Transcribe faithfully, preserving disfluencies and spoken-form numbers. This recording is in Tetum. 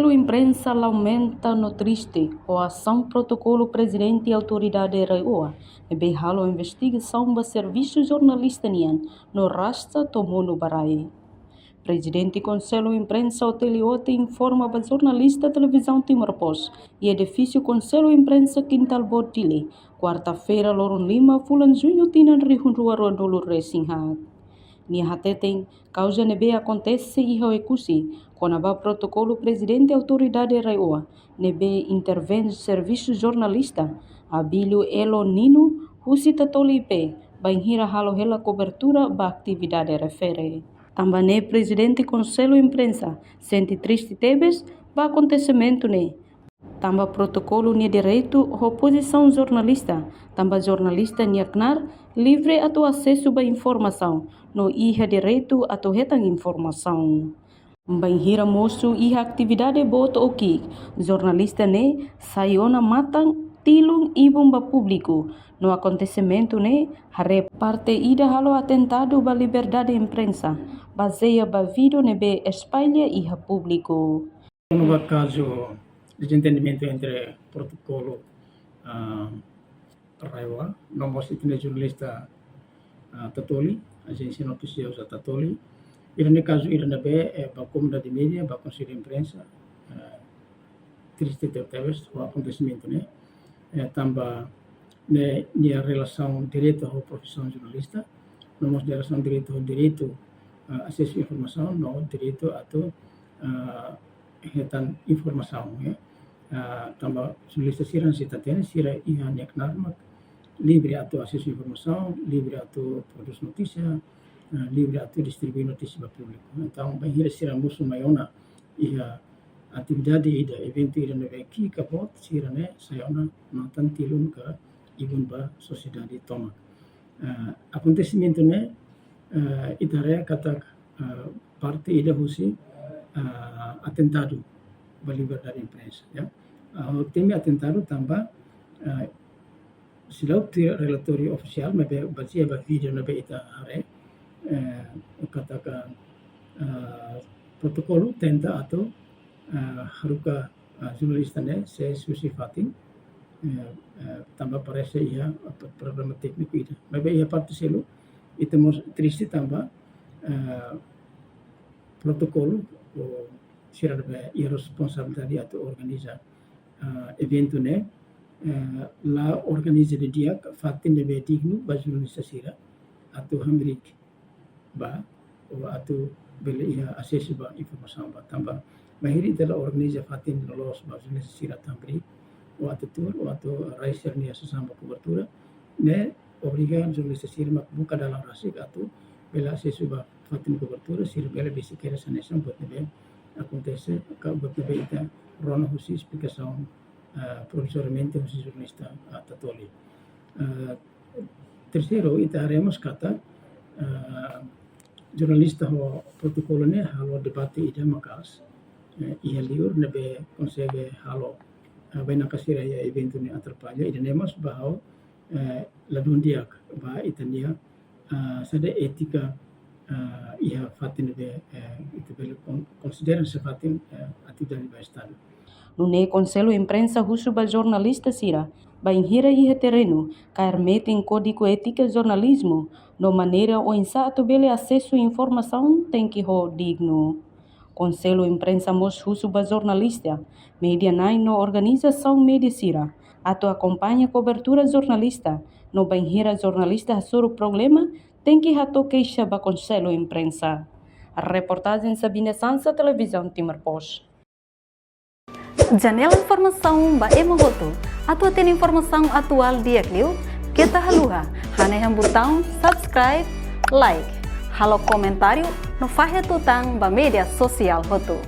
Imprensa lamenta no triste ho asaun protokolu Prezidente Autoridade RAEOA ne'ebé halo investigasaun ba servisu jornalista nian no rasta to'o monu ba rai. Prezidente Konsellu Imprensa Otélio Ote informa ba jornalista Televizaun Timor Post iha edifísiu Konsellu Imprensa Kintal Boot Dili, kuarta-feira, loron lima fulan Juñu tinan rihun rua rua-nulu resin haat. Nia hateten, kauza ne'ebé akontese iha Oekusi kona-ba protokolu Prezidente Autoridade RAEOA ne'ebé intervene servisu jornalista, Abílio Elo Nino, husi Tatoli I P, bainhira halo hela kobertura ba atividade refere. Tanba ne'e Prezidente Konsellu Imprensa sente triste tebes ba akontesimentu ne'e. Tanba protokolu nia direitu ho pozisaun jornalista, tanba jornalista nia knaar livre atu asesu ba informasaun, no iha direitu atu hetan informasaun. Bainhira mosu iha atividade boot ou ki'ik, jornalista ne'e sai ona matan, tilun, ibun ba públiku, no akontesimentu ne'e haree parte ida halo atentadu ba liberdade imprensa, bazeia ba vídeo ne'ebé espalla iha públiku. No ba kazu dezentendimentu entre protokolu, ah, RAEOA, no mós ita-nia jornalista, ah, Tatoli, ajénsia notisioza Tatoli. Ida-ne'e kazu ida ne'ebé, eh, ba komunidade média, ba konsellu imprensa, eh, triste tebetebes ho akontesimentu ne'e. Eh, tanba ne'e nia relasaun direta ho profisaun jornalista, no mós relasaun direta ho direitu, eh, asesu informasaun, no direitu atu, eh, hetan informasaun, ya. Ah, tanba jornalista sira, se ita hatene, sira iha nia knaar mak livre atu asesu informasaun, livre atu prodús notísia, ah, livre atu distribui notísia ba públiku. Entaun, bainhira sira mosu mai ona iha atividade ida, eventu ida ne'ebé ki'ik ka boot, sira-ne'e sai ona matan, tilun ka ibun ba sosiedade tomak. Ah, akontesimentu ne'e, ah, ita haree katak, ah, parte ida husi, ah, atentadu ba liberdade imprensa, ya. Ah, ha'u temi atentadu tanba, ah, seidauk tuir relatóriu ofisiál, maibé bazeia ba vídeo ne'ebé ita haree, eh, katak, ah, protokolu tenta atu, ah, haruka, ah, jornalista ne'e sees husi fatin, eh, eh, tanba parese iha, ah, problema tékniku ida. Maibé iha parte seluk, ita mós triste tanba, eh, protokolu, ou sira ne'ebé iha responsabilidade atu organiza, ah, eventu ne'e, eh, la organiza didi'ak fatin ne'ebé dignu ba jornalista sira atu hamriik ba, ou atu bele iha asesu ba informasaun ba, tanba bainhira ita la organiza fatin loloos ba jornalista sira atu hamriik, ou atu tuur, ou atu rai sira-nia sasán ba kobertura, ne'e obriga jornalista sira mak buka dalan rasik atu bele asesu ba fatin kobertura, sira bele besik kedas hanesan buat ne'ebé akontese, ka buat ne'ebé ita rona husi esplikasaun, ah, provizoriamente husi jornalista, ah, Tatoli. Ah, terseiru, ita haree mós katak, ah, jornalista ho protokolu ne'e halo debate ida maka'as, eh, iha liur ne'ebé konsege halo, ah, bainaka sira iha eventu ne'e atrapalla, ida-ne'e mós ba ha'u, eh, ladún di'ak ba ita-nia, ah, saida, étika, ah, iha fatin ne'ebé, eh, ita bele kon-, konsidera hanesan fatin, eh, atividade ba Estadu. Nune'e Konsellu Imprensa husu ba jornalista sira, bainhira iha terrenu, kaer metin kódigu étika jornalizmu, no maneira oinsá atu bele asesu informasaun tenke ho dignu. Konsellu Imprensa mós husu ba jornalista, média-na'in no organizasaun média sira atu akompaña kobertura jornalista, no bainhira jornalista hasoru problema, tenke hato'o keixa ba Konsellu Imprensa. Reportajen Sabina Sansa, Televizaun Timor Post. Janela informasaun ba ema hotu. Atu hatene informasaun atuál di'ak liu, keta haluha hanehan butaun subscribe, like, halo komentáriu, no fahe tutan ba média sosiál hotu.